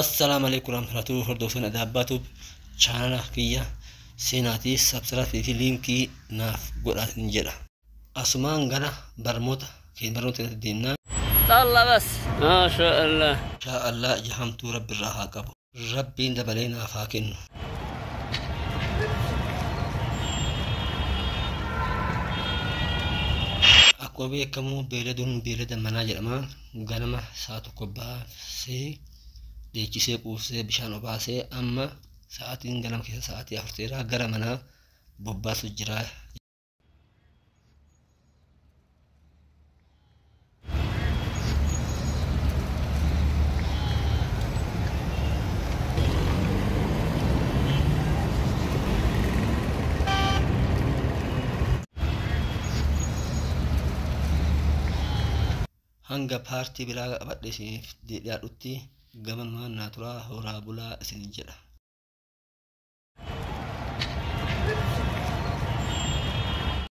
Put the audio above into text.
Assalaamu alaikum warahmatullahi hordoftoonni Adaabbaatuuf chaanala kiyya seenaatii sabsiraatii fi liinkii naaf godhaa jedha. Asumaan gara barnoota keenya barnoota irratti deemnaa. طلع بس ما شاء الله. Inshaa Allah ija hamtuu rabbi irraa haa qabu. Rabbiin dabalee naaf haa kennu. Akkuma beekamu beeyladoon beeylada manaa jedhama. Ganama sa'a 1 baasee dheechisee quufsee bishaan obaasee amma sa'aatiin ganama keessa sa'aatii 4 ta'eera gara manaa bobbaasu jira. Hanga paartii biraa qabadhe isiniif dhiyaadhutti gamanumaan naa turaa horaa bulaa isiniin jedha.